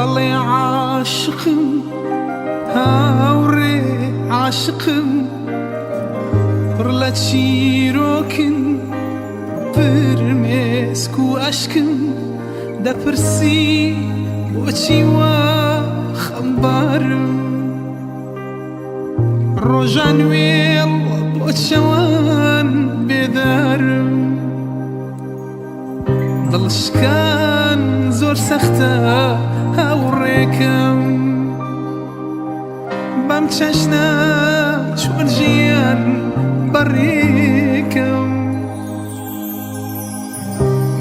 بەڵێ عاشقم هاوڕێ عاشقم پڕ لە چیرۆکن فرمێسک و ئەشکم دەپرسی بۆچی وا خەمبارم ڕۆژان وێڵ بۆ چەوان بێدارم دڵشکان زۆر سەختە هاوڕێکەم بەم چەشنە چۆن ژیان بەڕێکەم.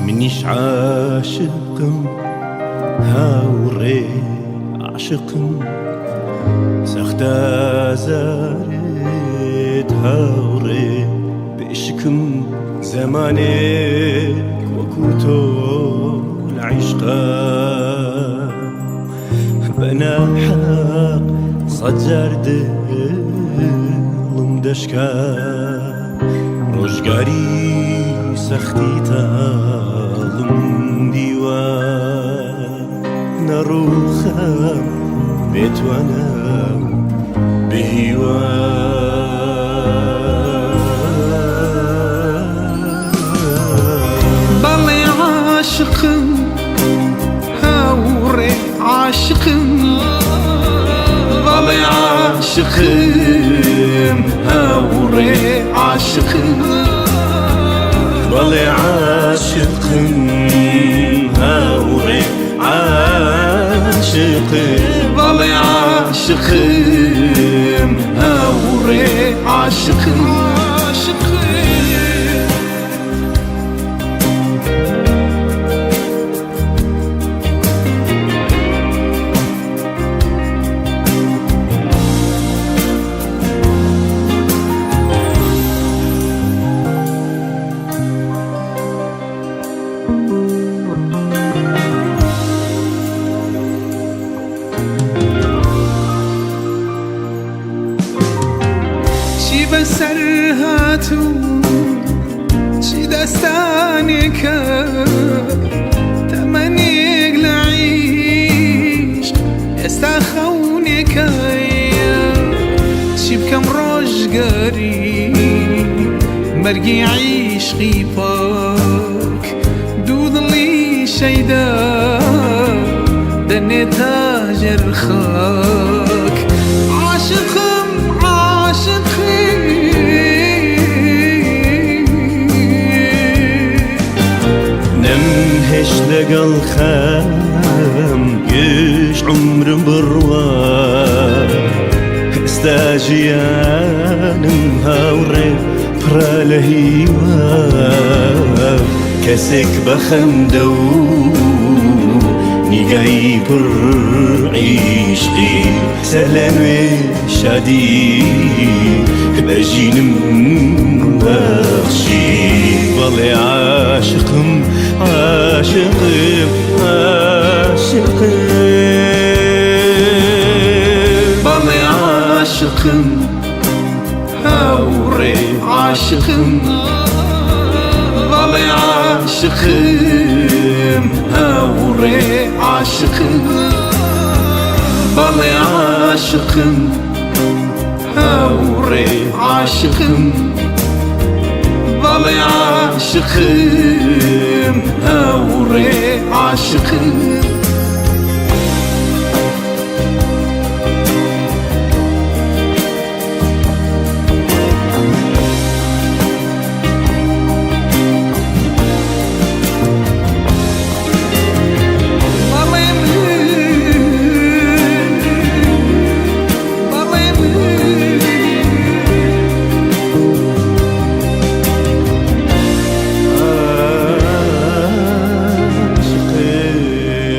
منیش عاشقم هاوڕێ عاشقم سەختە ئازارت هاوڕێ بێشکم زەمانێک وەکو تۆ لە عیشقا بە ناحەق سەد جار دڵم دەشکا ڕۆژگاری سەختی تاڵم دیوە نەڕووخام بێتوانە بێهیوا. بەڵێ عاشقم هاوڕێ عاشقم بەڵێ عاشقم هاوڕێ عاشقم بەڵێ عاشقم هاوڕێ عاشقم بەڵێ عاشقم هاوڕێ عاشقم عاشقم. چی بەسەر هاتوو چی دەستانێکە تەمەنێک لە عیشق ئێستا خەونێکە چی بکەم ڕۆژگاری مەرگی عیشقی پاک دوو دڵی شەیدا دەنێتە ژێر خاک عاشقم عاشقی. نەمهێشت لەگەڵ خەم گشت عومرم بڕوا ئێستا ژیانم هاوڕێ پڕە لە هیوا کەسێک بە خەندە و نیگای پڕ عیشقی سەر لە نوێ شادی بە ژینم بەخشی بەڵێ عاشقم عاشقم عاشقم بەڵێ عاشقم هاوڕێ عاشقم بەڵێ عاشقم هاوڕێ عاشقم بەڵێ عاشقم هاوڕێ عاشقم بەڵێ عاشقم هاوڕێ عاشقم. بەڵێ من بەڵێ من عاشقم.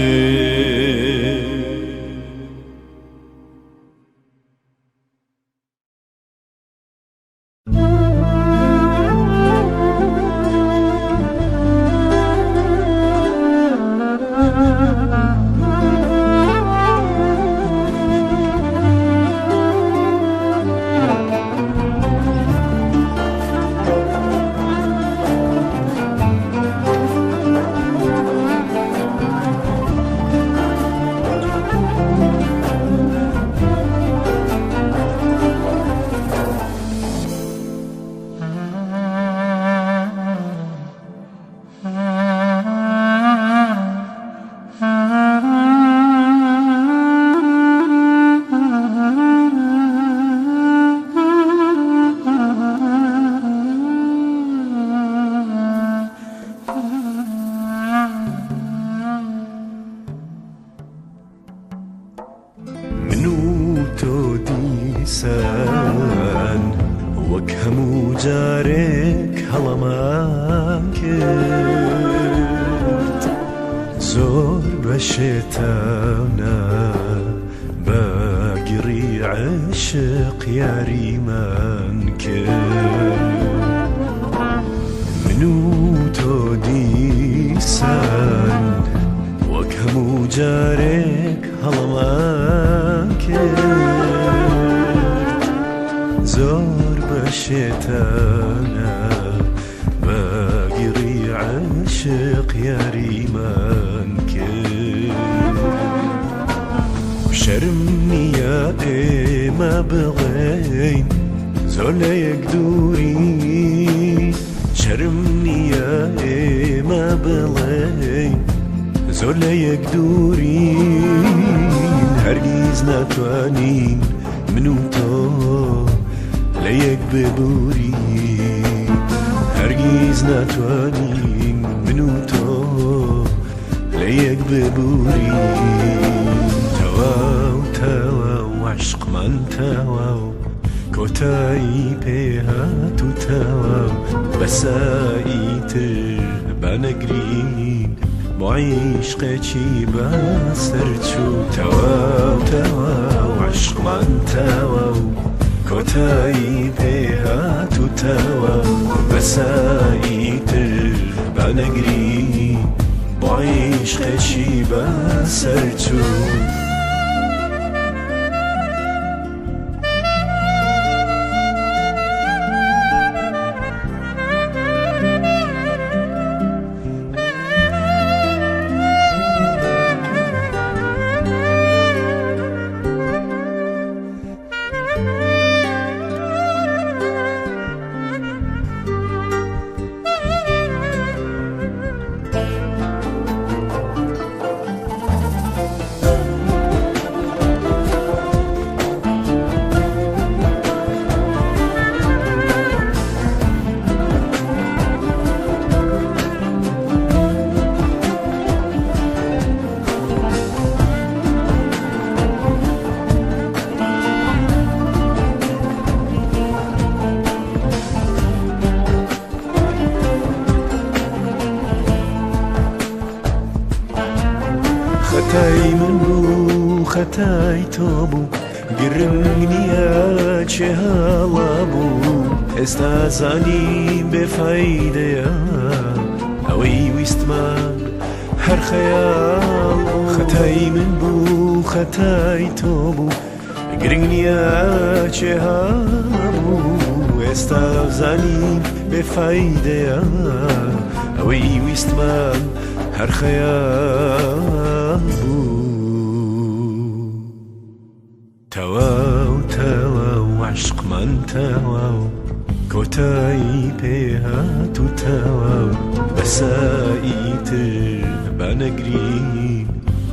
تۆ دیسان وەک هەموو جارێک هەڵەمان کرد. زۆر بە شێتانە بە گڕی عەشق یاریمان کرد. من و تۆ دیسان وەک هەموو جارێک هەڵەمان کرد. زۆر بە شێتانە بە گڕی عەشق یاریمان کرد. شەرم نییە ئێمە بڵێین زۆر لە یەک دوورین. شەرم نییە ئێمە بڵێین زۆر لە یەک دوورین. هەرگیز ناتوانین من و تۆ لە یەک ببورین. هەرگیز ناتوانین من و تۆ لە یەک ببورین. تەواو تەواو عەشقمان تەواو، کۆتایی پێهات و تەواو. بەسە ئیتر با نەگرین بۆ عیشقێکی بەسەرچوو. تەواو تەواو عەشقمان تەواو، کۆتایی پێهات و تەواو. بەسە ئیتر با نەگرین بۆ عیشقێکی بەسەرچوو. خەتای من بوو خەتای تۆ بوو، گرنگ نییە چێ هەڵا بوو. ئێستا زانیم بێفایدەیە ئەوەی ویستمان هەر خەیاڵ بوو. خەتای من بوو خەتای تۆ بوو، گرنگ نییە چێ هەڵا بوو. ئێستا زانیم بێفایدەیە ئەوەی ویستمان هەر خەیاڵ بوو. تەواو تەواو عەشقمان تەواو، کۆتایی پێهات و تەواو. بەسە ئیتر با نەگرین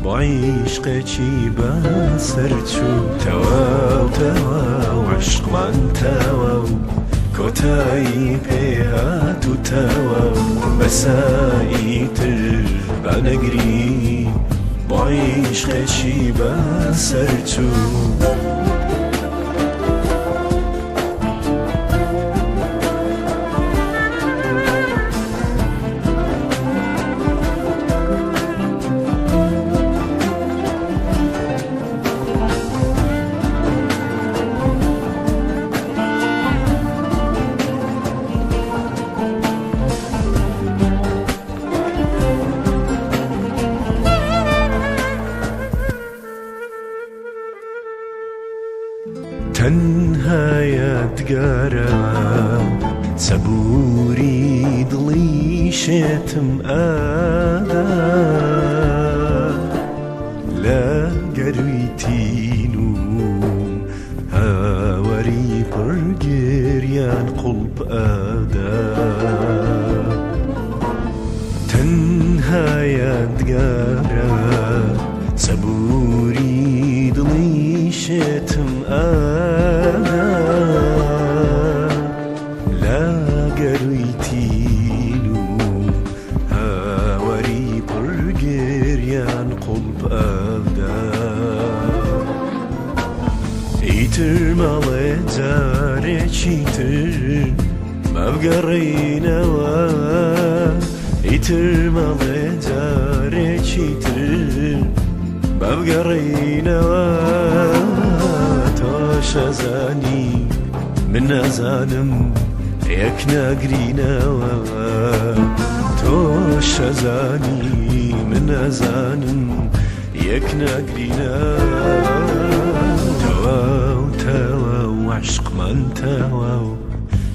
بۆ عیشقێکی بەسەرچوو. تەواو تەواو عەشقمان تەواو، کۆتایی پێهات و تەواو. بەسە ئیتر با نەگرین بۆ عیشقێکی بەسەرچوو. تەنها یادگارە سەبووری دڵی شێتم ئادا، لە گەروی تینوم هاواری پڕگریان قوڵپ ئادا. تەنها یادگارە سەبووری دڵی شێتم ئادا، لە گەروی تینوم هاواری پڕگریان قوڵپ ئادا. ئیتر مەڵێ جارێکی تر مەبگەڕێینەوە، ئیتر مەڵێ جارێکی تر مەبگەڕێینەوە. تۆش ئەزانی من نازانم یەک ناگرینەوە، تۆش ئەزانی من نازانم یەک ناگرینەوە. تەواو تەواو عەشقمان تەواو،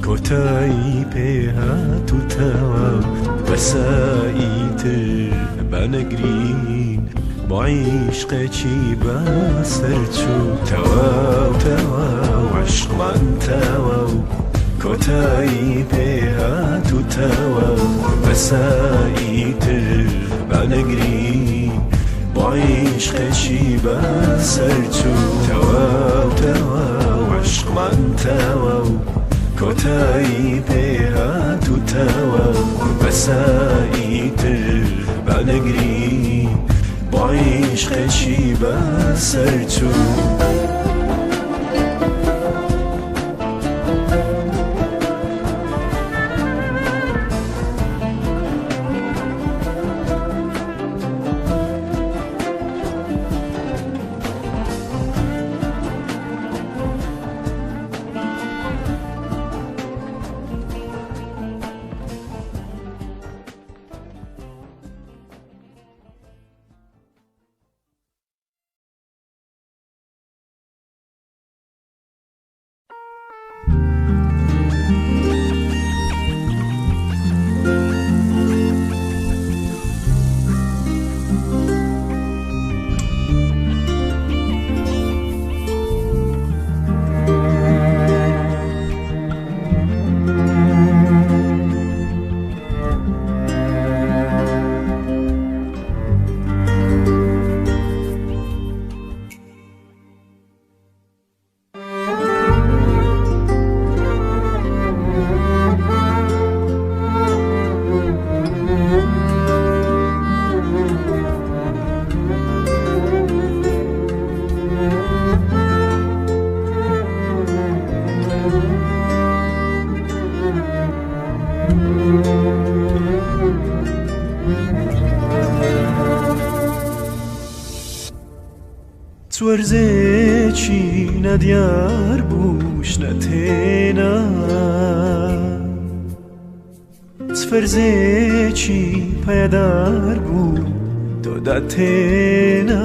کۆتایی پێهات و تەواو، بەسە ئیتر با نەگرین بۆ عیشقێکی بەسەرچوو. تەواو تەواو عەشقمان تەواو، کۆتایی پێهات و تەواو، بەسە ئیتر با نەگرین بۆ عیشقێکی بەسەرچوو. تەواو تەواو عەشقمان تەواو، کۆتایی پێهات و تەواو، بەسە ئیتر با نەگرین بۆ عیشقێکی بەسەرچوو. وەرزێکی نەدیار بووش نەتێنا، چ فەرزێکی پایدار بوو تۆ داتێنا.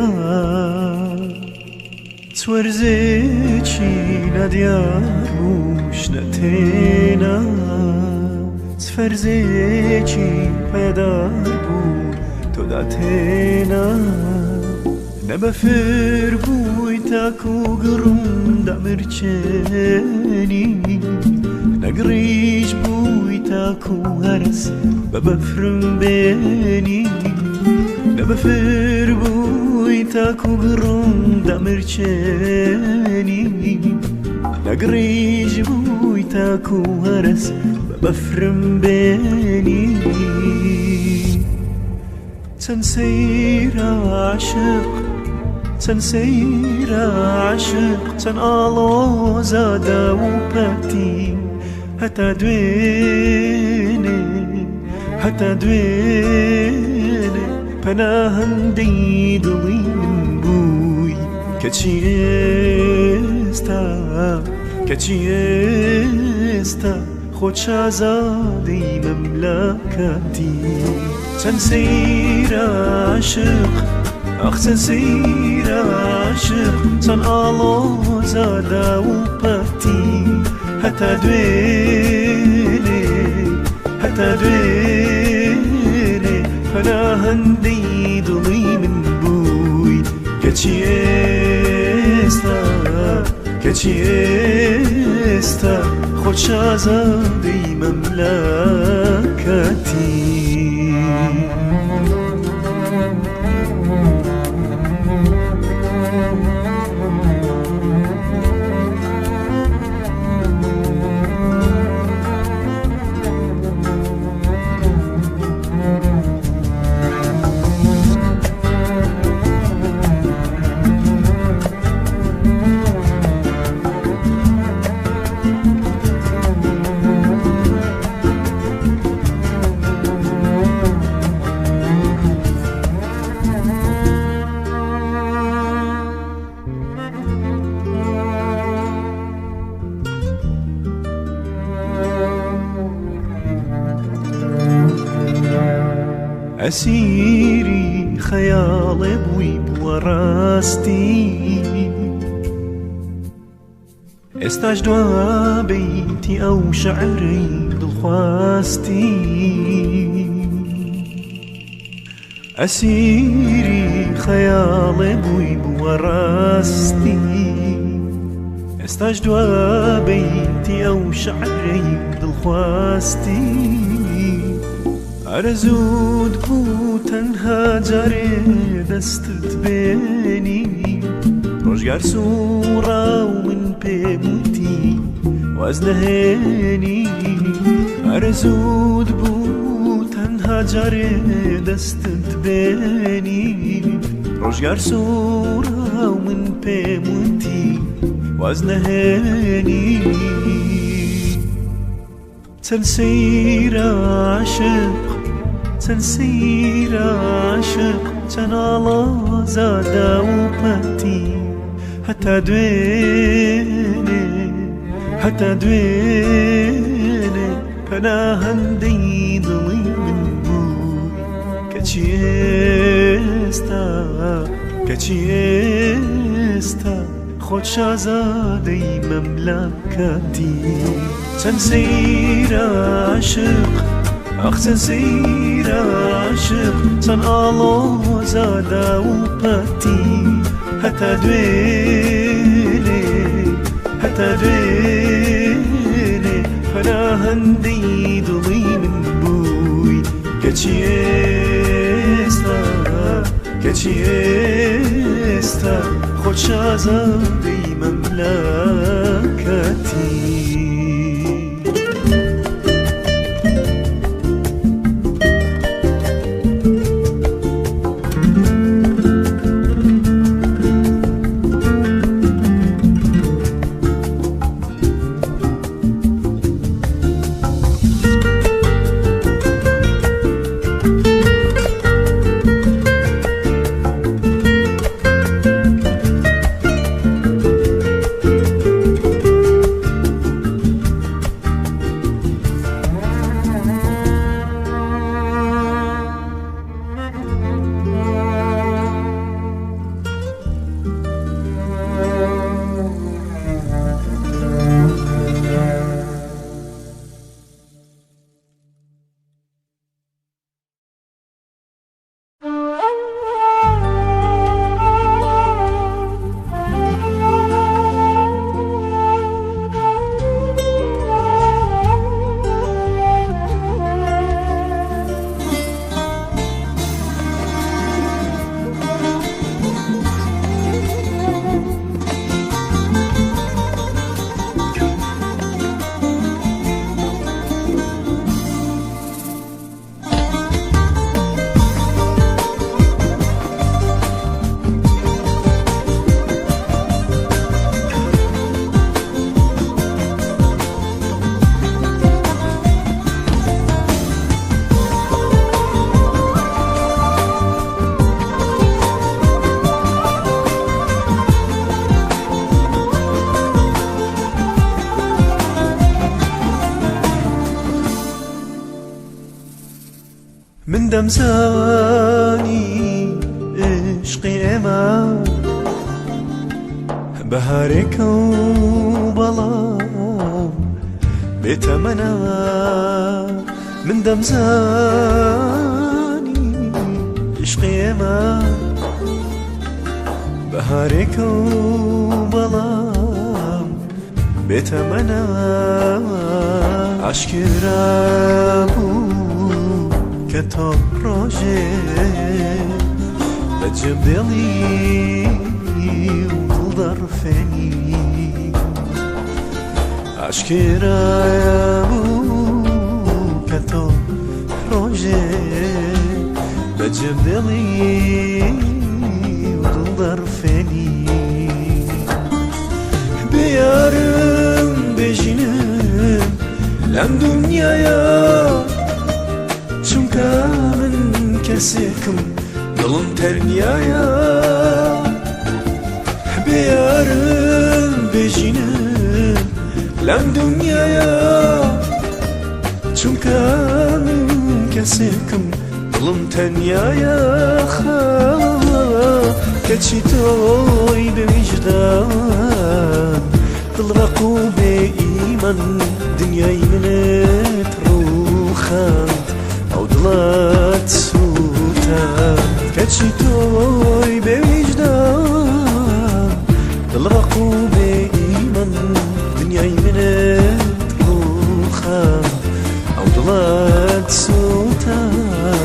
چ وەرزێکی نەدیار بووش نەتێنا، چ فەرزێکی پایدار بوو تۆ داتێنا. نە بەفر بووی تاکو گڕم دامرچێنی، نەگڕیش بووی تاکو هەرس بە بەفرم بێنی. نە بەفر بووی تاکو گڕم دامرچێنی، نەگڕیش بووی تاکو هەرس بە بەفرم بێنی. چەند سەیرە عاشق، چەند سەیرە عاشق، چەند ئاڵۆزادە و پەتی هەتا دوێنێ، هەتا دوێنێ پەناهەندەی دڵی من بووی، کەچی ئێستا، کەچی ئێستا خۆت شازادەی مەملەکەتی. چەند سەیرە عاشق، ئاخ چەند سەیرە عاشق، چەند ئاڵۆزادە و پەتی هەتا دوێنێ، هەتا دوێنێ پەناهەندەی دڵی من بووی، کەچی ئێستا، کەچی ئێستا خۆت شازادەی مەملەکەتی. ئەسیری خەیاڵێ بووی بووە ڕاستی. ئێستاش دوا بەیتی ئەو شعرەی دڵخواستی. ئەسیری خەیاڵێ بووی بووە ڕاستی. ئێستاش دوا بەیتی ئەو شعرەی دڵخواستی. ئارەزووت بوو تەنها جارێ دەستت بێنی. ڕۆژگار سوڕا و من پێم وتی واز نەهێنی. ئارەزووت بوو تەنها جارێ دەستت بێنی. ڕۆژگار سوڕا و من پێم وتی واز نەهێنی. چەند سەیرە عاشق، چەند سەیرە عاشق، چەند ئاڵازادە و پەتی. هەتا دوێنێ، هەتا دوێنێ پەناهەندەی دڵی من بووی. کەچی ئێستا، کەچی ئێستا خۆت شازادەی مەملەکەتی. چەند سەیرە عاشق، ئاخ چەند سەیرە عاشق، چەند ئاڵۆزادە و پەتی. هەتا دوێنێ، هەتا دوێنێ پەناهەندەی دڵی من بووی. کەچی ئێستا، کەچی ئێستا خۆت شازادەی مەملەکەتی. من دەمزانی عشقی ئێمە بەهارێکە و بەڵام بێتەمەنە. من دەمزانی عشقی ئێمە بەهارێکە و بەڵام بێتەمەنە. ئاشکرا بوو کە تۆ ڕۆژێ بەجێم دێڵی و دڵ دەڕفێنی. ئاشکرا بوو کە تۆ ڕۆژێ بەجێم دێڵی و دڵ دەڕفێنی. بێیارم بێژینم لەم دنیایا، چونکە من کەسێکم دڵم تەنیایە. بێیارم بێژینم لەم دنیایا، چونکە من کەسێکم دڵم دڵم تەنیایە کەچی تۆی بێ ویژدان دڵڕەق و بێ ئیمان دنیای منت ڕووخاند ئەو دڵەت سووتاند کەچی تۆی بێ ویژدان دڵڕەق و بێ ئیمان دنیای منت ڕووخاند ئەو دڵەت سووتاند.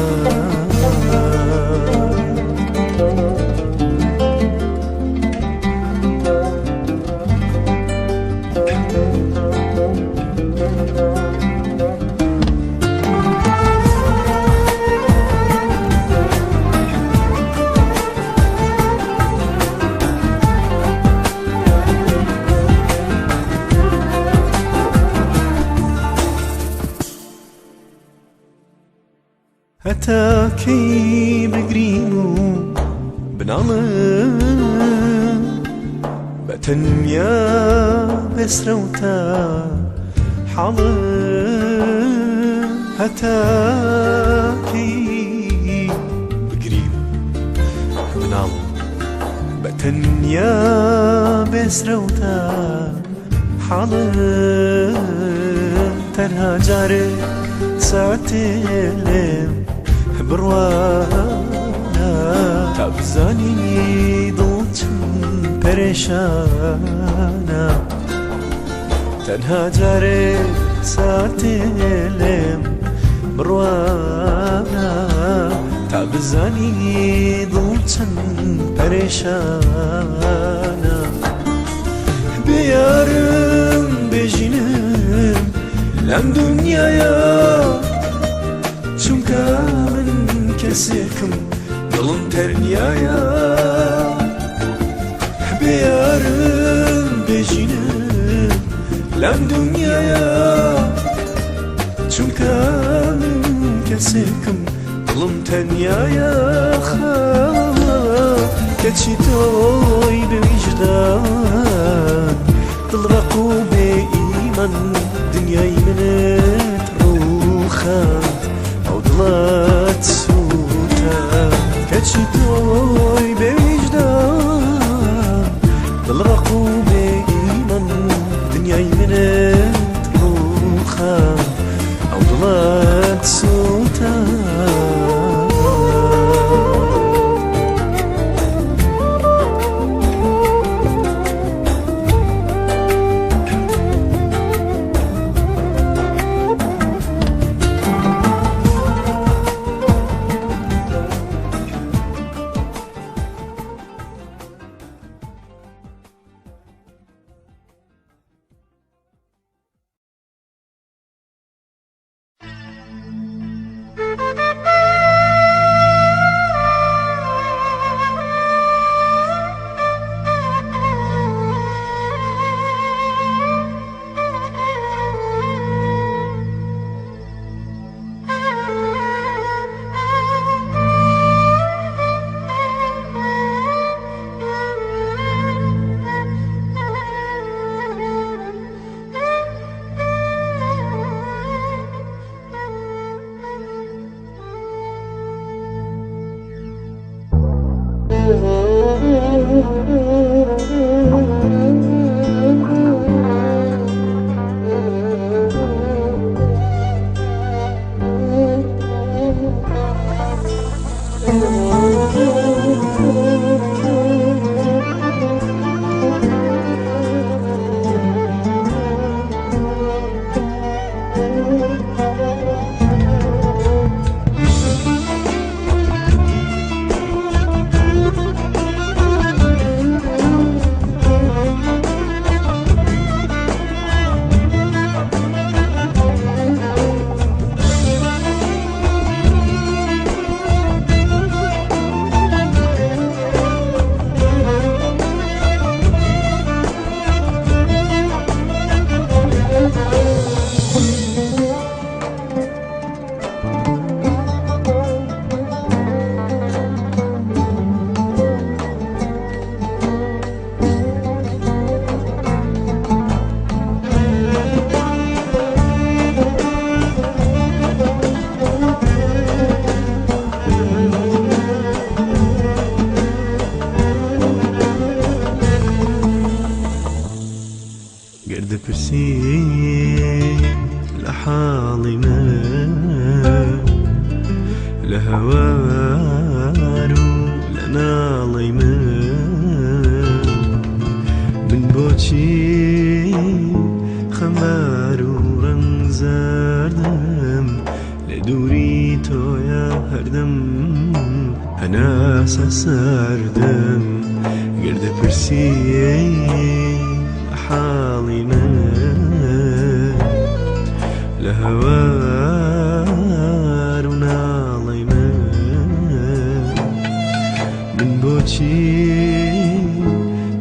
هەتا کەی بگریم و بناڵم بە تەنیا بێسرەوتە حاڵم هەتا کەی بگریم بناڵم بە تەنیا بێسرەوتە حاڵم تەنها جارێ ساتێ لێم بڕوانە تا بزانی دڵ چەند پەرێشانە تەنها جارێ ساتێ لێم بڕوانە تا بزانی دڵ چەند پەرێشانە بێیارم بێژینم لەم دنیایا چونکە من کەسێکم دڵم تەنیایە بێیارم بێژینم لەم دنیایا چونکە من کەسێکم دڵم تەنیایە کەچی تۆی بێ ویژدان دڵڕەق و بێ ئیمان دنیای منت ڕووخاند ئەو دڵەت سووتاند کەچی تۆی بێ ویژدان دڵڕەق و بێ ئیمان دنیای منت ڕووخاند ئەو دڵەت سووتاند. گەر دەپرسی لە حاڵی من لە هەوار و لە ناڵەی من من بۆچی خەمبار و ڕەنگزەردم لە دووری تۆیا هەردەم هەناسە ساردم گەر دەپرسی لە حاڵی من لە هەوار و ناڵەی من من بۆچی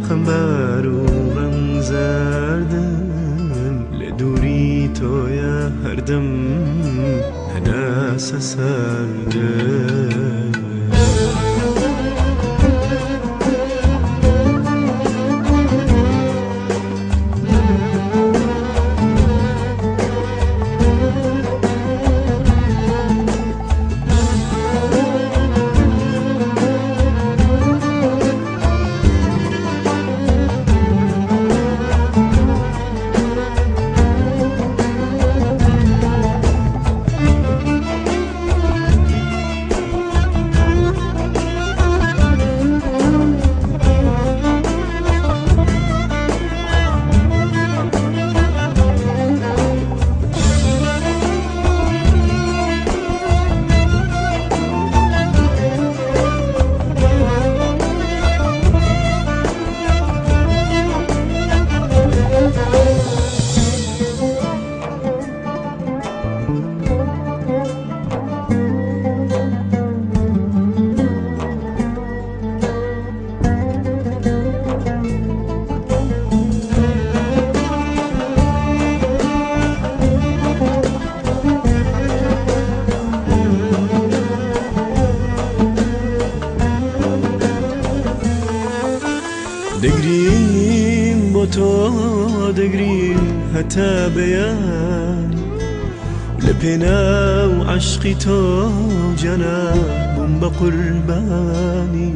خەمبار و ڕەنگزەردم لە دووری تۆیا هەردەم هەناسە ساردم. دەگریم بۆ تۆ دەگریم هەتا بەیان لە پێناو عەشقی تۆ جانا بووم بە قوربانی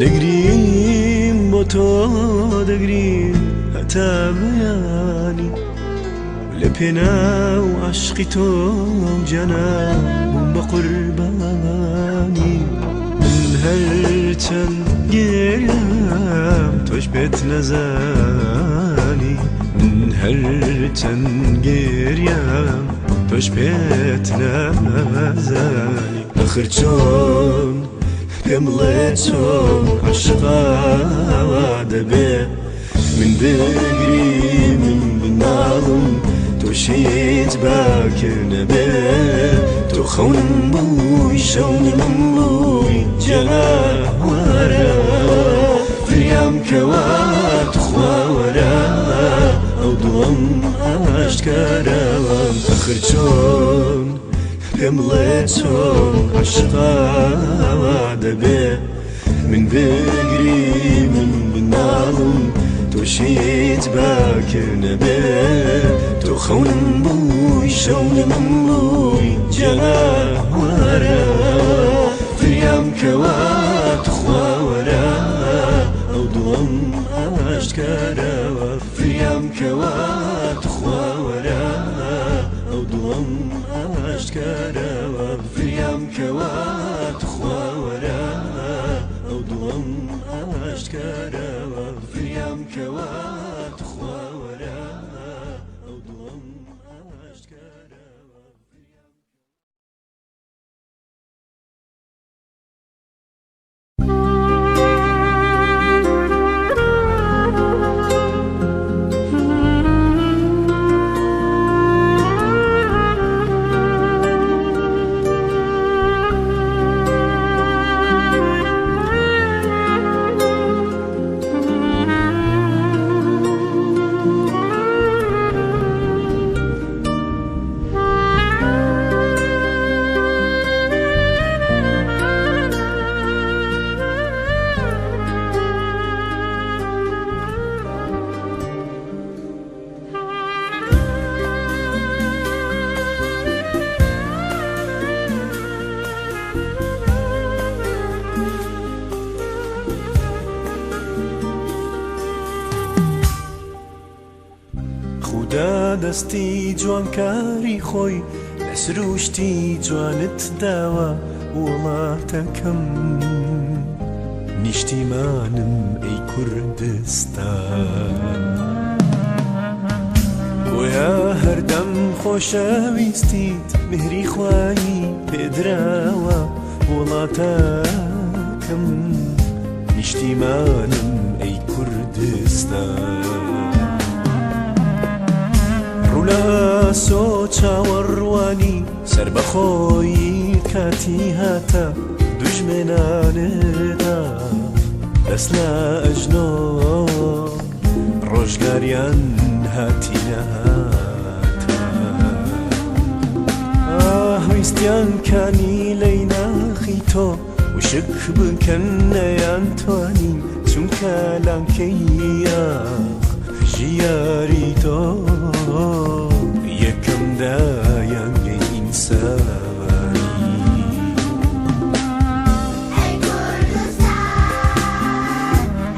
دەگریم بۆ تۆ دەگریم هەتا بەیانی لە پێناو عەشقی تۆ جانا بووم بە قوربانی من هەرچەند گێرم تۆش پێت نەزانی من هەرچەند گێریام تۆش پێت نەزانی ئەخر چۆن پێم بڵێ چۆن عەشقا دەبێ من بگری من بناڵم تۆش هیچ باکر نەبێ تۆ خەونم بووی شەونمم بووی جەوارە فریام کەوە توخوا وەرە ئەو دڵم ئاشکارەوە ئەخر چۆن پێم بڵێ چۆن عەشقا دەبێ من بگری من بناڵم تۆش هیچ باکر نەبێ تۆ خەونم بووی شەونمم بووی جەوارە فریام کەوە توخوا وەرە ئەو دڵم ئاشکارەوە فریام کەوە توخوا وەرە ئەو دڵم ئاشکارەوە فریام کەوە توخوا وەرە ئەو دڵم ئاشکارەوە فریام کەوە توخوا وەرە ئەو دڵم ئاشکارەوە. خودا دەستی جوانکاری خۆی لە سروشتی جوانت داوە وڵاتەکەم نیشتیمانم ئەی کوردستان. بۆیە هەردەم خۆشەویستیت میهری خوایی پێدراوە وڵاتەکەم نیشتیمانم ئەی کوردستان. ڕوو لە ئاسۆ چاوەڕوانی سەربەخۆیی کاتی هاتە دوژمنانت دەست لە ئەژنۆ ڕۆژگاریان هاتی نەهاتە ئاه ویستیان کانی لەی ناخی تۆ وشک بکەن نەیانتوانی چونکە لانکەی یاخ ژیاری تۆ یەکەم دایانگەی ئینسانی. ئەی کوردستان،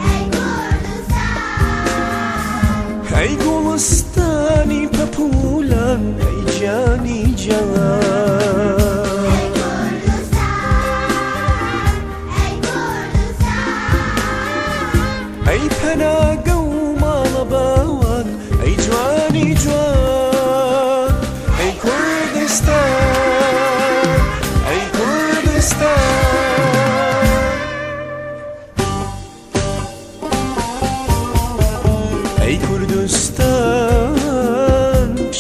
ئەی کوردستان. ئەی گوڵستانی پەپوولان، ئەی گیانی گیان. ئەی کوردستان، ئەی کوردستان. ئەی پەناگە و ماڵە باوان، ئەی جوانی جوان. ئەی کوردستان، ئەی کوردستان. ئەی کوردستان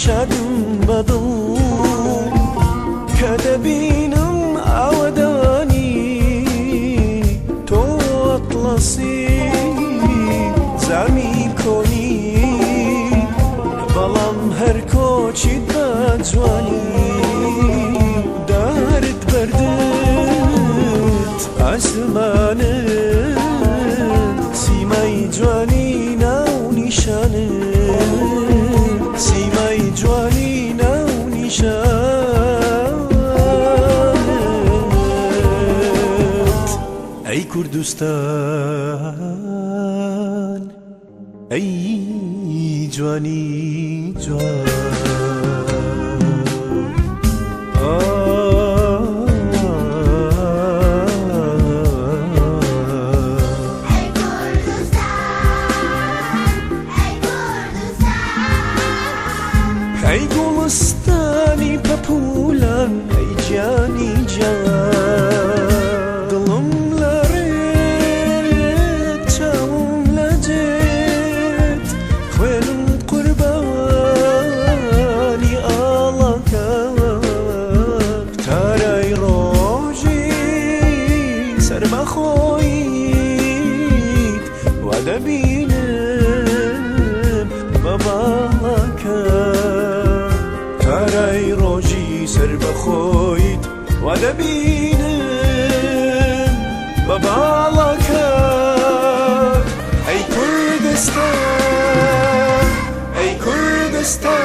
شادم بە دڵ کە دەبینم ئاوەدانی تۆ ئەتڵەسی زامی کۆنی بەڵام هەر کۆچیت بە جوانی دارت بەردت ئاسمانت سیمای جوانی ناونیشانت سیمای جوانی ناونیشانت ئەی کوردستان ئەی جوانی جوان. ئەی کوردستان، ئەی کوردستان. ئەی گوڵستانی پەپوولان، ئەی گیانی گیان. دڵم لە ڕێت، چاوم لە جێت، خوێنم قوربانی ئاڵاکەت. تارای ڕۆژی سەربەخۆییت وا دەبینم بە باڵاکەت. تارای ڕۆژی سەربەخۆیت وا دەبینم بە باڵاکەت. ئەی کوردستان، ئەی کوردستان.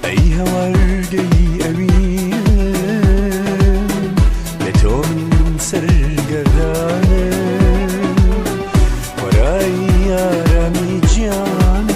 ئەی هەوارگەی ئەوین، لە تۆ من سەرگەردانم، خۆرای ئارامی گیانم.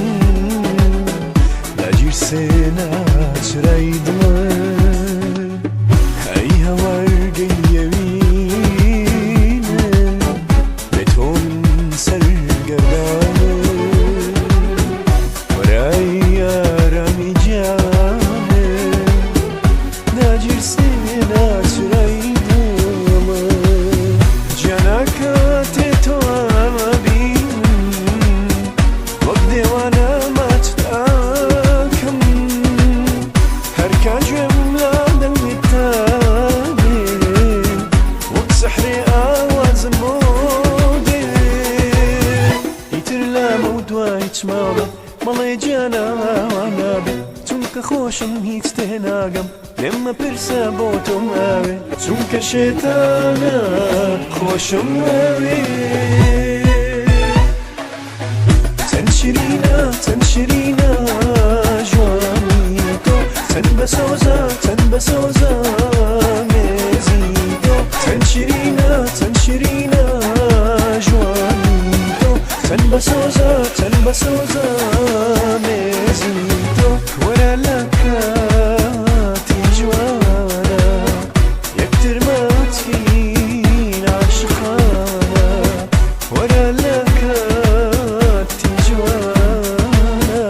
بەڵێ گیانە وا نابێ چونکە خۆشم هیچ تێناگەم لێم مەپرسە بۆ تۆم ئەوێ چونکە شێتانە خۆشم ئەوێ. چەند شیرینە چەند شیرینە جوانی تۆ چەند بەسۆزە چەند بەسۆزە مێزی تۆ چەند شیرینە چەند شیرینە جوانی تۆ چەند بەسۆزە چەند بەسۆزە مێزی تۆ وەرە لە کاتی جوانە یەکتر ماچکین عاشقانە وەرە لە کاتی جوانە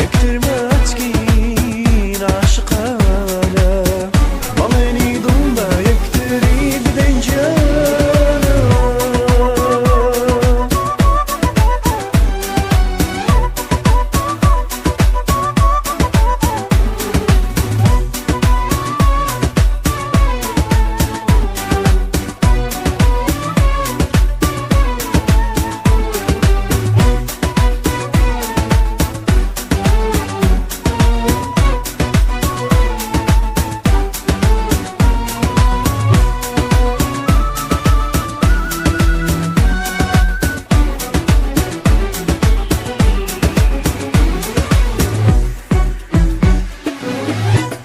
یەکتر ماچکین عاشقانە بەڵێنی دڵ بە یەکتری بدەین گیانە.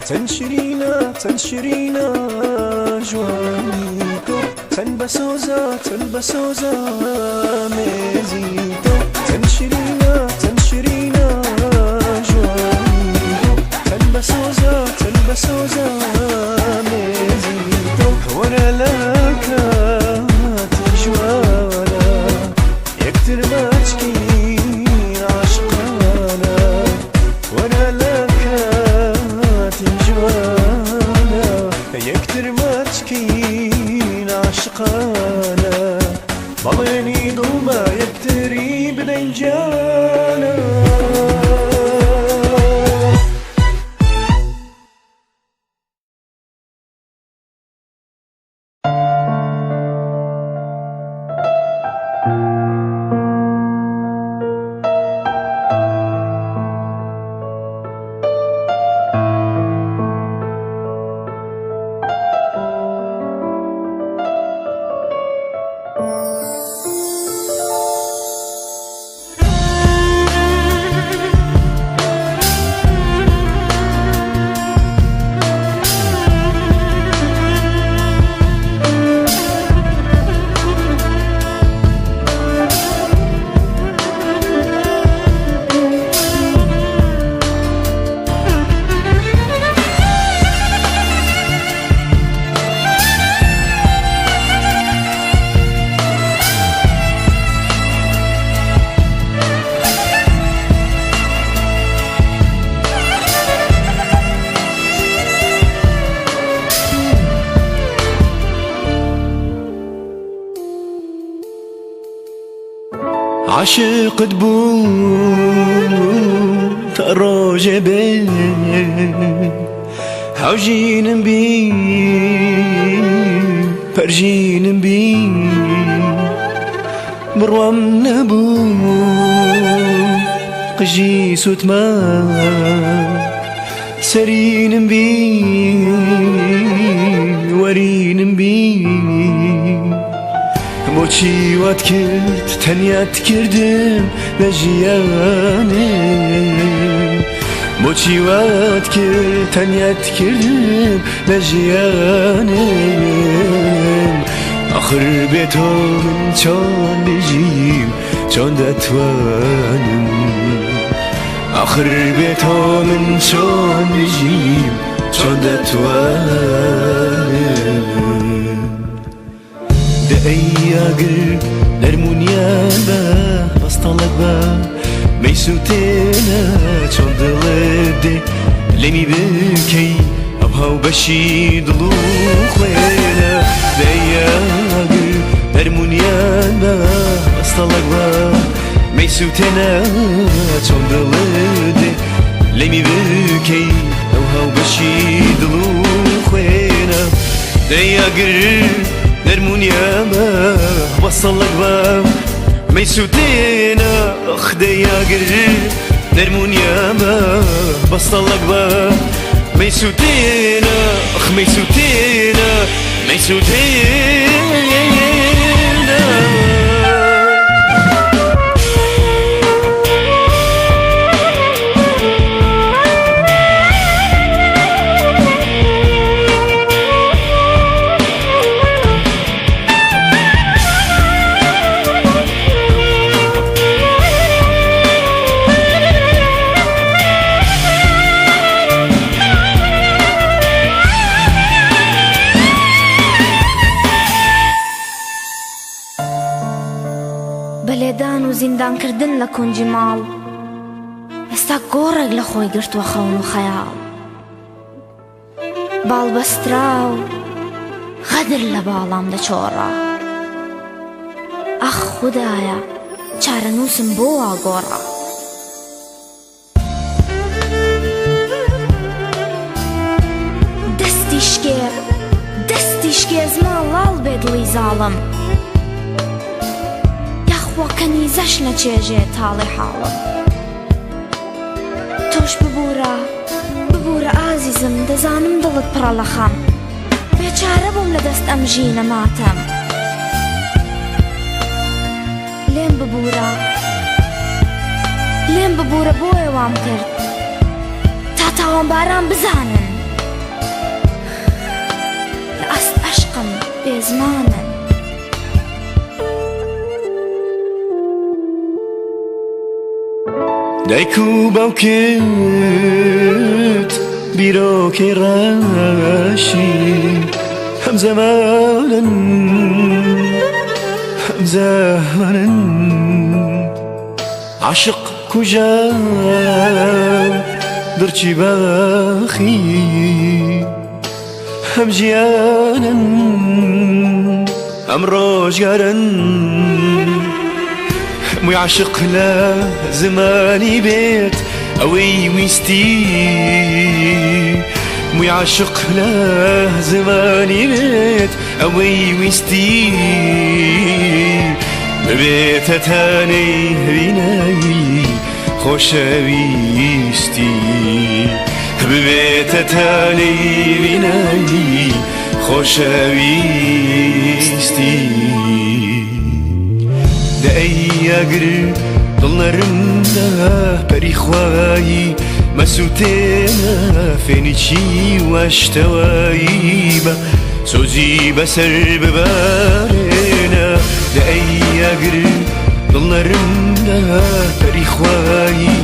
چەند شیرینە چەند شیرینە جوانی تۆ چەند بەسۆزە چەند بەسۆزە مێزی تۆ چەند شیرینە چەند شیرینە جوانی تۆ چەند بەسۆزە چەند بەسۆزە مێزی تۆ وەرە لە کاتی جوانە یەکتر ماچکین عاشقانە وەرە لە کاتی جوانە یەکتر ماچکین عاشقانە بەڵێنی دڵ بە یەکتری بدەین گیانە. عاشقت بووم تا ڕۆژێ بێ هاوژینم بی پەرژینم بی بڕوام نەبوو قژی سووتمە سەرینم بی وەرینم بی بۆچی وات کرد تەنیات کردم لە ژیانێ بۆچی وات کرد تەنیات کردم لە ژیانێ ئاخر بێ تۆ من چۆن بژیم چۆن دەتوانم ئاخر بێ تۆ من چۆن بژیم چۆن دەتوانم دە ئەی ئاگر نەرمونیان بە بەستەڵک بە مەیسووتێنە چۆن دڵت دێ لێمی بکەی ئەو هاوبەشی دڵ و خوێنە دە ئەی ئاگر نەرمونیان بە بەستەڵک بە مەیسووتێنە چۆن دڵت دێ لێمی بکەی ئەو هاوبەشی دڵ و خوێنە دەی ئاگر نەرمونیان بە بەستەڵک بە مەیسووتێنە ئەخ دەی ئاگر نەرمونیامە بەستەڵەک بە مەیسوتێنە ئەخ مەیسوتێنە مەیسوتێنە. بە لێدان و زیندانکردن لە کونجی ماڵ ئێستا گۆڕێک لە خۆی گرتووە خەون و خەیاڵ باڵ بەستراو غەدر لە باڵام دەچۆڕا ئەخ خودایە چارەنووسم بۆ وا گۆڕا. دەستی شکێ دەستی شکێ زمان ڵاڵ بێ دڵی زاڵم یاخوا کەنیزەش نەچێژێ تاڵێ حاڵم تۆش ببوورە ببوورە ئازیزم دەزانم دڵت پڕە لە خەم بێچارە بووم لە دەست ئەم ژینە ماتەم لێم ببوورە لێم ببوورە بۆیە وام کرد تا تاوانباران بزانن لە ئاست ئەشقم بێزمانن. دایک و باوکت بیرۆکەی ڕەشی هەم زەمانن هەم زەمانن عاشق کوژە دڕچی باخی هەم ژیانن هەم ڕۆژگارن هەمووی عاشق لە زمانی بێت ئەوەی ویستی مووی عاشق لە زمانی بێت ئەوەی ویستی ببێتە تانەی بینایی خۆشەویستی ببێتە تانەی بینایی خۆشەویستی. دە ئەی ئاگر دڵ نەرم بە پەری خوایی مەسووتێنە فێنکی واشتەوایی بە سۆزی بەسەر ببارێنە. دە ئەی ئاگر دڵ نەرم بە پەری خوایی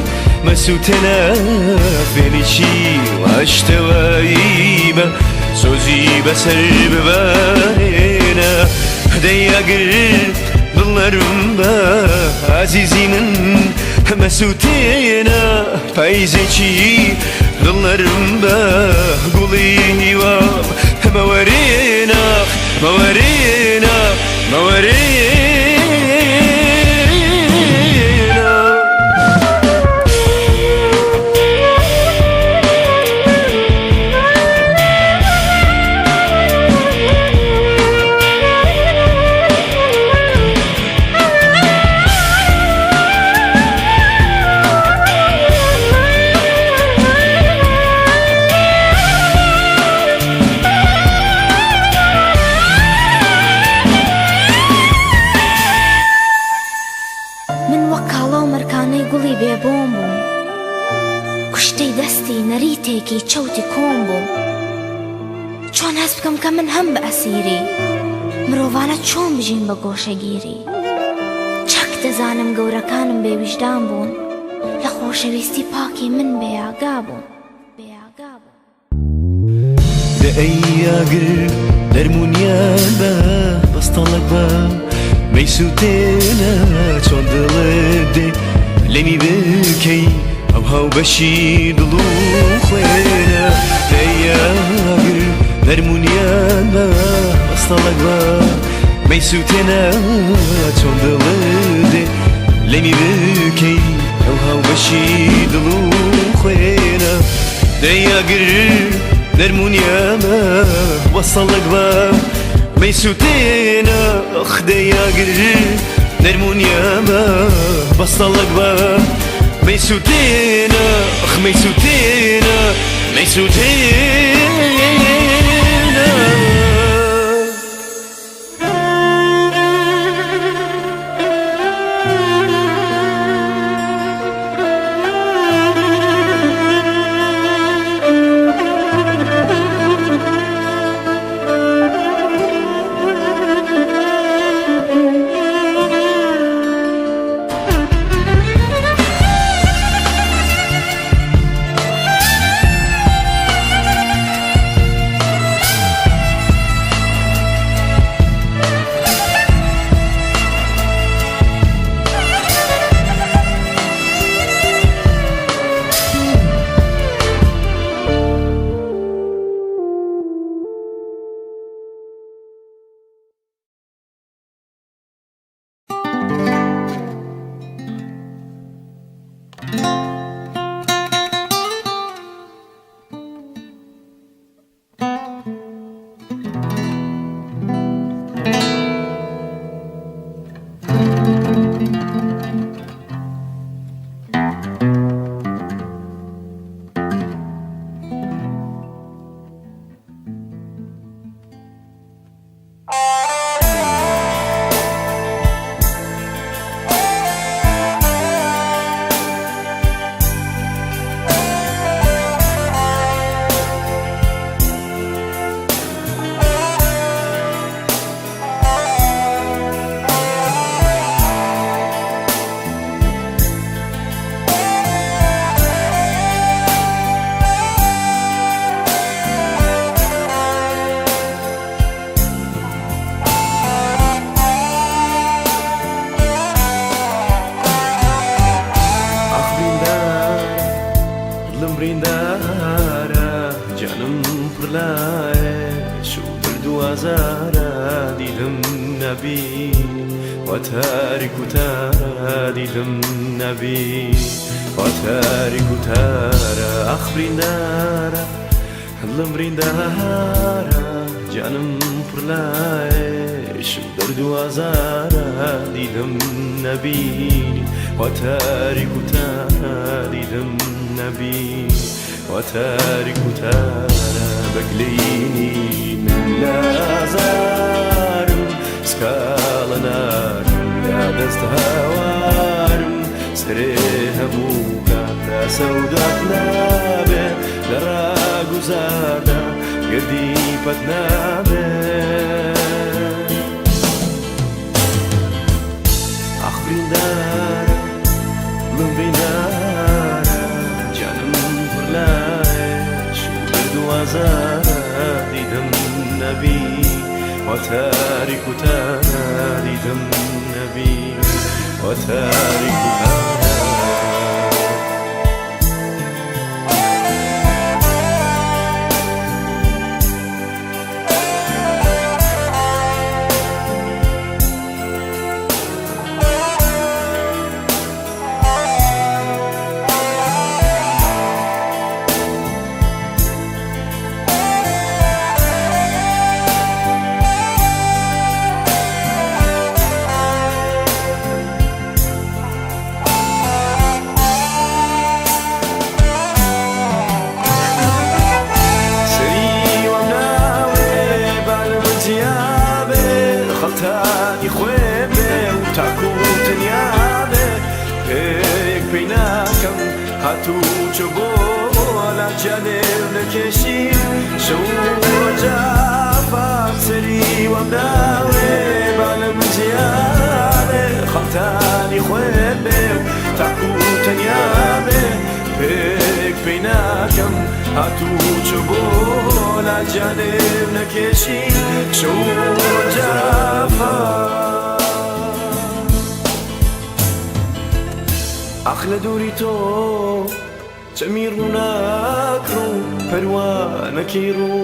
مەسووتێنە فێنکی واشتەوایی بە سۆزی بەسەر ببارێنە. دەی ئاگر دڵ نەرم بە ئازیزی من مەسووتێنە پاییزێکی دڵ نەرم بە گوڵی هیوام مەوەرێنە مەوەرێنە مەوەرێنە. من وەک کاڵا و مەرکانەی گوڵی بێبۆم بووم، کوشتەی دەستی نەریتێکی چەوتی کۆن بووم. چۆن هەست بکەم کە من هەم بە ئەسیری مرۆڤانە چۆن بژیم بە گۆشەگیری؟ چەک دەزانم گەورەکانم بێویژدان بوون، لە خۆشەویستی پاکی من بێئاگا بوون. دە ئەی ئاگر نەرمونیان بە بەستەڵەک بە مەیسووتێنە چۆن دڵت دێ لێمی بکەی ئەو هاوبەشی دڵ و خوێنە. دە ئەی ئاگر نەرمونیان بە بەستەڵەک بە مەیسووتێنە چۆن دڵت دێ لێمی بکەی ئەو هاوبەشی دڵ و خوێنە. دەی ئاگر نەرمونیامە وەسەڵک بە مەیسووتێنە ئەخ دەی ئاگر نەرمونیامە بەستەڵک بە. مەیسووتێنە ئەخ مەیسووتێنە مەیسووتێنە. ئاخ بریندارە دڵم بریندارە گیانم پڕ لە ئێش و دەرد و ئازارە دیدم نەبینی وا تاریک و تارە دیدم نەبینی وا تاریک و تارە ئاخ بریندارە دڵم بریندارە گیانم پڕ لە ئێش و دەرد و ئازارە دیدم نەبینی وا تاریک و تارە دیدم نەبینی وا تاریک و تارە بە گلەیینی من نازارم سکاڵە ناکەم لە دەست هاوارم سەرێ هەموو کات لە سەودات نابێ لە ڕاگوزاردا گردی پەت نابێ. ئاخ بریندارە دڵم بریندارە گیانم پڕ لە ئێش و دەرد و ئازارە دیدم نەبی وا تاریک و تارە دیدم نەبی وا تاریک و تارە. سەری وام ناوێ با لە من جیابێ خەڵتانی خوێ بێ و تاکو تەنیا بێ پێیەک پێی ناکەم هاتوو چۆ بۆ لا گیانێم نەکێشی شەو ڕۆژافا سەری وام ناوێ با لە من جیابێ خەڵتانی خوێ بێ و تاکو تەنیا بێ پێیەک پێی ناکەم هاتوو چۆ بۆ لا گیانێم نەکێشی شەو ڕۆژافا. ئاخ لە دووری تۆ چەمی ڕووناک ڕوو پەروانەکەی ڕوو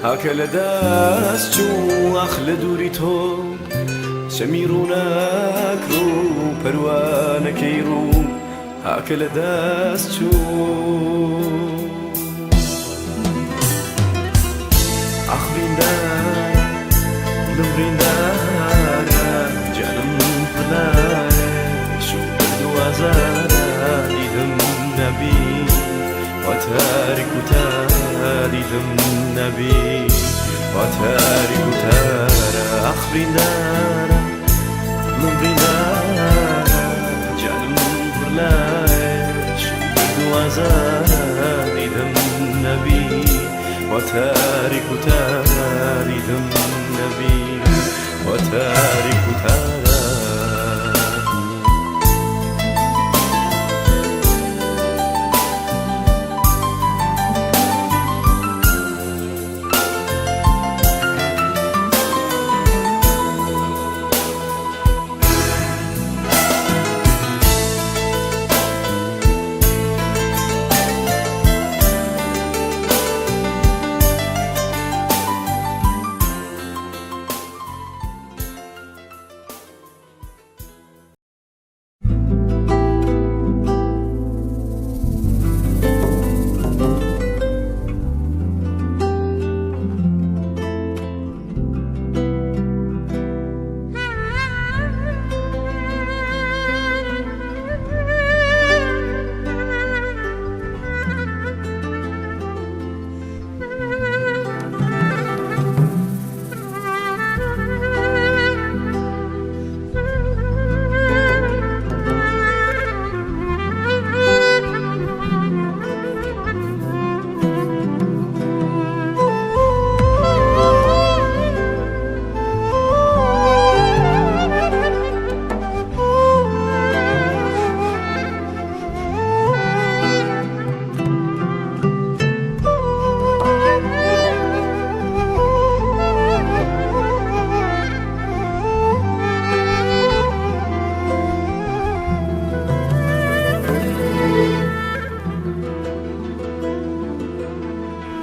هاکە لە دەست چوو. ئاخ لە دووری تۆ چەمی ڕووناک ڕوو پەروانەکەی ڕوو هاکە لە دەست چوو. ئاخ بریندارە دڵم بریندارە گیانم پڕ لە ئێش و دەرد و ئازارە دیدم وتارک تاریدم نەبی وتارک و تارە ئاخ بریندارە من بریندارە جانم پڕ لە عێش دەرد و ئازارە دیدم نەبی وتارک و تاریدم نەبی وتارک و تارە.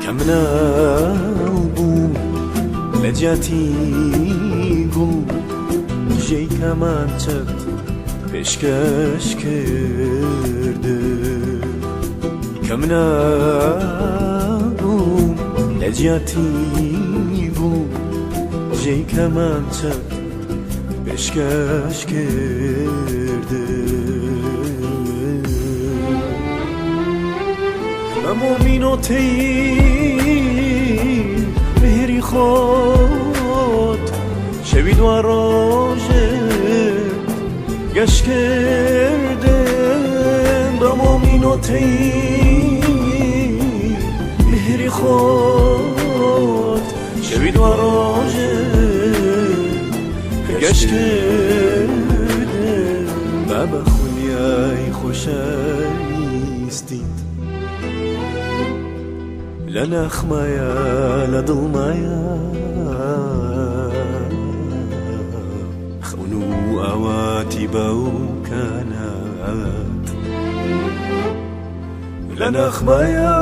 کە مناڵ بووم لە جیاتی گوڵ ژێی کەمانچەت پێشکەش کردم. کە مناڵ بووم لە جیاتی گوڵ ژێی کەمانچەت پێشکەش کردم. بە مۆمینۆتەی مهری خۆت شەوی دوا ڕۆژت گەش کردم. بە مۆمینۆتەی مهری خۆت شەوی دوا ڕۆژت گەش کردم. بابە خولیای خۆشەویستیت لە ناخمایە لە دڵمایە، خەون و ئاواتی باوکانات لە ناخمایە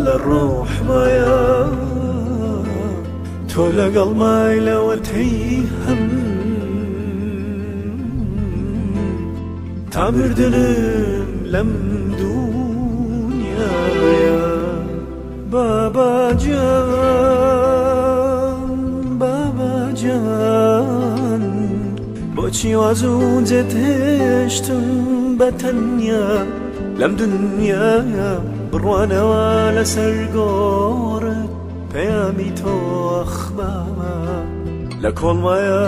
لە ڕۆحمایە، تۆ لەگەڵ مای لەوەتەی هەم تا مردنم لەم دونیایە. بابا جان بابا جان بۆچی وازوو جێت هێشتم بە تەنیا لەم دنیایە؟ بڕوانەوە لەسەر گۆڕت پەیامی تۆ ئەخ بابا لە کۆڵمایە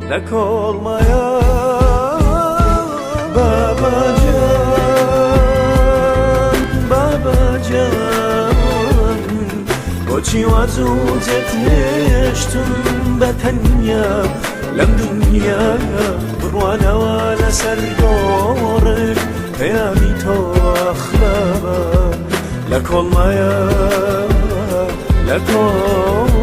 لە کۆڵمایە. بابا جان بابا جان بۆچی وازوو جێت هێشتم بە تەنیا لەم دنیایە؟ بڕوانەوە لەسەر گۆڕت پەیامی تۆ ئەخ بابا لە کۆڵمایە لە کۆڵمایە.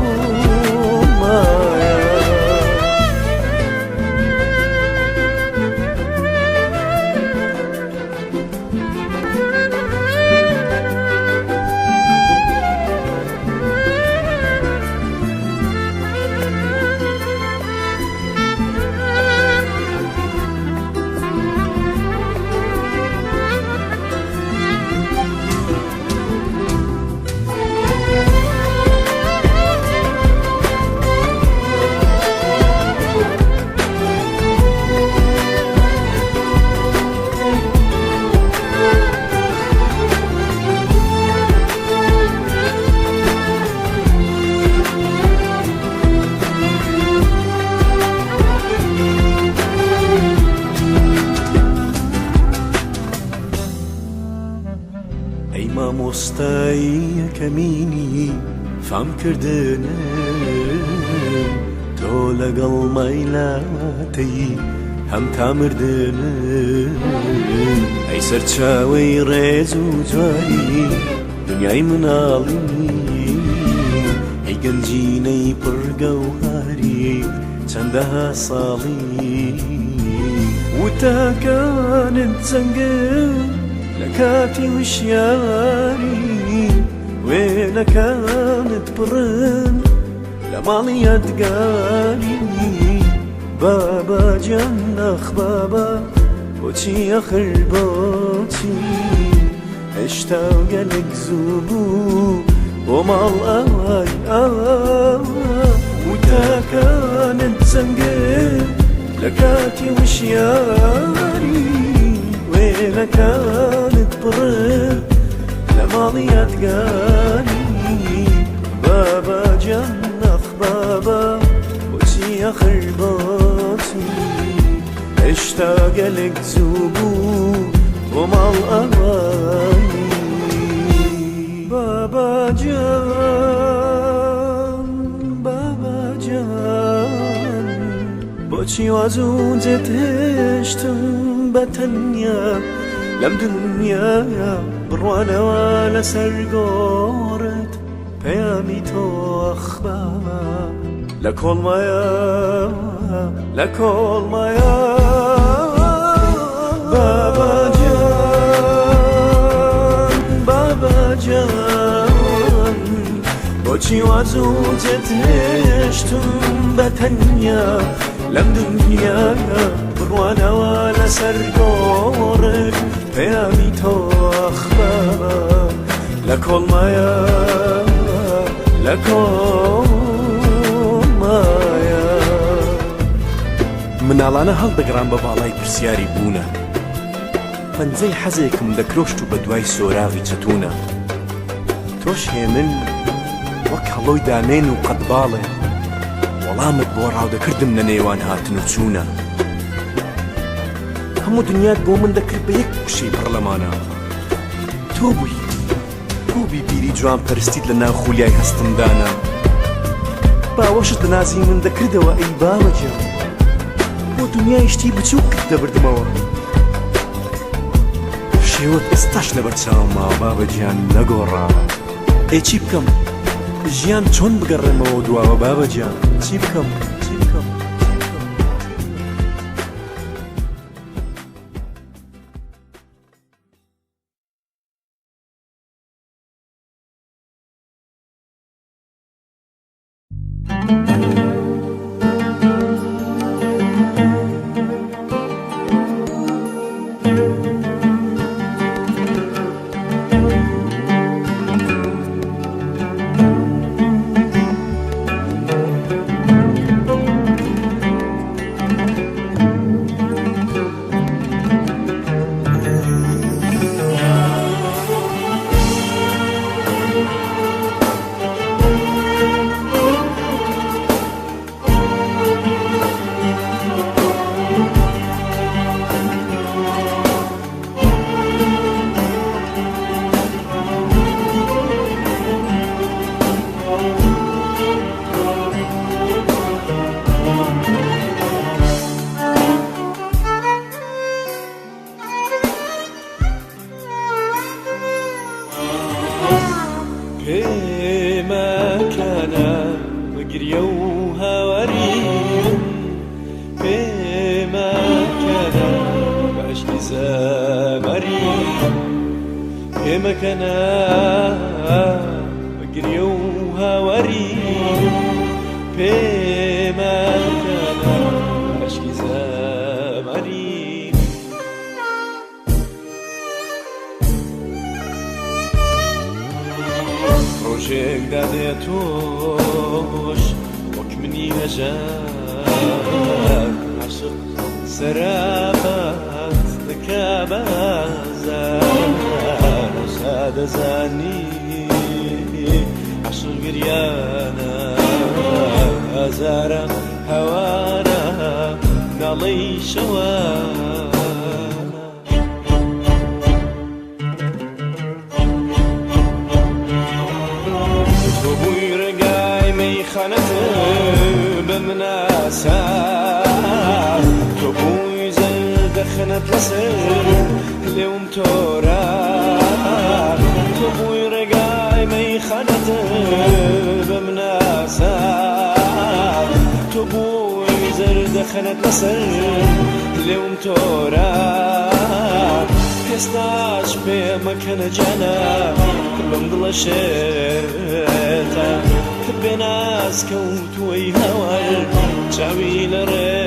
ئەی مامۆستای یەکەمینی فامکردنم تۆ لەگەڵ مایلاتەی هەم تا مردنم ئەی سەرچاوەی ڕێز و جوانی دنیای مناڵی ئەی گەنجینەی پڕ گەوهاری چەندەها ساڵی وتەکانت زەنگن لە کاتی وشیاری وێنەکانت پڕن لە ماڵی یادگاری بابا گیان ئاخ بابا بۆچی ئەخر بۆچی هێشتا گەلێک زوو بوو بۆ ماڵ ئاوای وتەکانت زەنگن لە کاتی وشیاری وێنەکانت پڕن لە ماڵی یادگاری بابا گیان ئاخ بابا بۆچی ئەخر بۆچی هێشتا گەلێک زوو بوو بۆ ماڵ ئاوایی بابا گیان بابا گیان بۆچی وا زوو جێت هێشتم بە تەنیا لەم دنیایا بڕوانەوە لەسەر گۆڕت پەیامی تۆ ئەخ بابا لە کۆڵمایە لە کۆڵمایە بابا گیان بابا گیان بۆچی وا زوو جێت هێشتم بە تەنیا لەم دنیایا بڕوانەوە لەسەر گۆڕت پەیامی تۆ ئەخ بابا لە کۆڵمایە لە کۆڵمایە. مناڵانە هەڵدەگەڕام بە باڵای پرسیاری بوونە پەنجەی حەزێکم دەکرۆشت و بە دوای سۆراغی چەتوونە تۆش هێمن وەک هەڵۆی دامێن و قەدباڵێ وەڵامت بۆ ڕاودەکردم لە نێوان هاتن و چوونە هەموو دنیات بۆ من دەکرد بە یەک وشەی پڕ لە مانا تۆ بووی تۆ بی بیری جوان پەرستیت لە ناو خولیای هەستم دانا باوەشت لە نازی من دەکردەوە ئەی باوە گیان بۆ دنیای شتی بچووکت دەبردمەوە شێوەت ئێستاش لەبەر چاوم ماوە بابە گیان نەگۆڕاوە ئێ چی بکەم ژیان چۆن بگەڕێمەوە دواوە بابە گیان چی بکەم چی بکەم پێمەکەنە بگریە و هاواری پێمەکەنە بە عشقی زەمەری پێمەکەنە بگریە و هاواری پێمەکەنە بە عشقی زەمەری ڕۆژێک دادێ تۆش وەک منی هەژار عاشق سەرابات دەکا بازار ئەوسا دەزانی عاشق گریانە ئازارە هەوارە ناڵەی شەوانە. مەیخانەت بمناسە تۆ بووی زەردەخەنەت لەسەر لێوم تۆرا تۆ بووی ڕێگای مەیخانەت بمناسە تۆ بووی زەردەخەنەت لەسەر لێوم تۆرا ئێستاش پێ مەکەنە جانە بەم دڵە شێتە بێناز کەوتووەی هاوار چاوی لە ڕێ.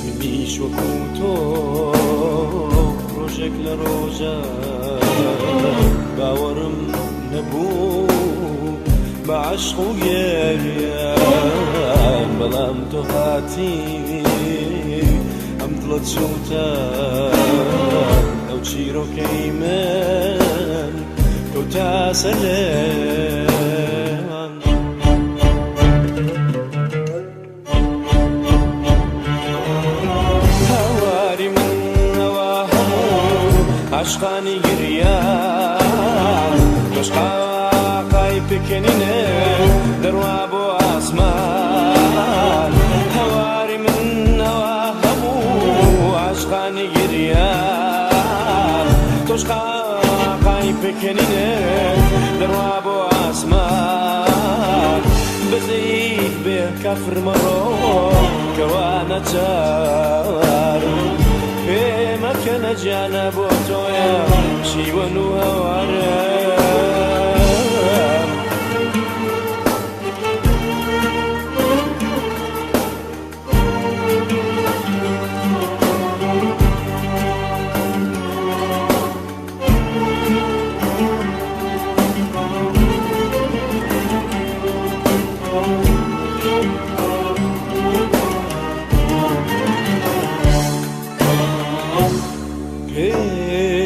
منیش وەکو تۆ ڕۆژێک لە ڕۆژە باوەڕم نەبوو بە عەشق و گریان، بەڵام تۆ هاتی ئەم دڵە چووتە ئەو چیرۆکەی من کەوتە سەر لێوان. هاواری من ئەوە هەموو عاشقانی گریان، تۆش قاقای پێکەنینێ دەڕوا بۆ ئاسمان. هاواری من ئەوە هەموو عاشقانی گریان، تۆش قاقای پێکەنینێ دەڕوا بۆ ئاسمان. بەزەیت بێ کافر مەڕۆ کەوا نەچارم، پێمەکەنە گیانە بۆ تۆیە شیوەن و هەوارم.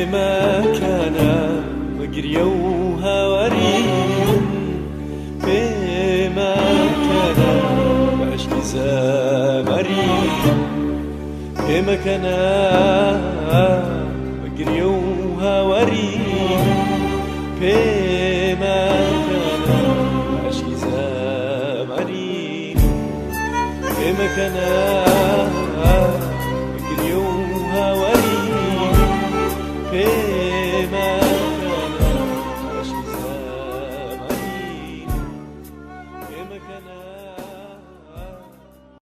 پێمەکەنە بەگریە و هاواری من، پێمەکەنە بە عەشقی زەمەری، پێمەکەنە بەگریە و هاواری من، پێمەکەنە بە عەشقی زەمەری، پێمەکەنە بەگریە و هاواری من، پێمەکەنە بە عەشقی زەمەری، پێمەکەنە.